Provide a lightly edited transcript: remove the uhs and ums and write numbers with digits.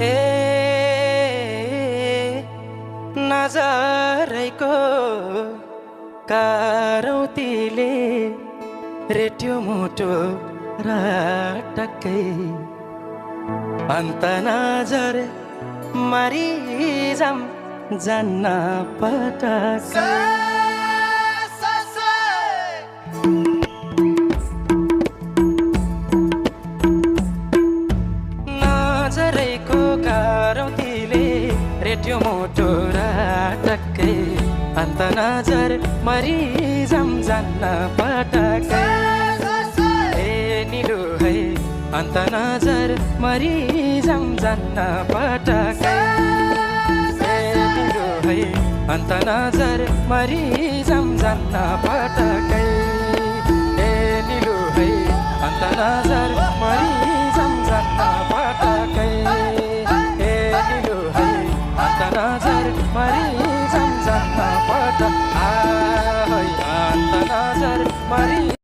ए नजरैको कारौतीले रेट्यो मुटु र टक्कै अन्त नजर मरिजाम जान्न पटक्कै नजरैको कारौतीले रेट्यो मुटु र टक्कै अन्त नजर मरिजाम जान्न पटक्कै ए निलो है अन्त नजर मरिजाम जान्न पटक्कै ए निलो है अन्त नजर मरिजाम जान्न पटक्कै ए निलो है अन्त नजर मरिजाम जान्न पटक्कै ए निलो है अन्त नजर मरिजाम जान्न पटक्कै अन्त नजर मरि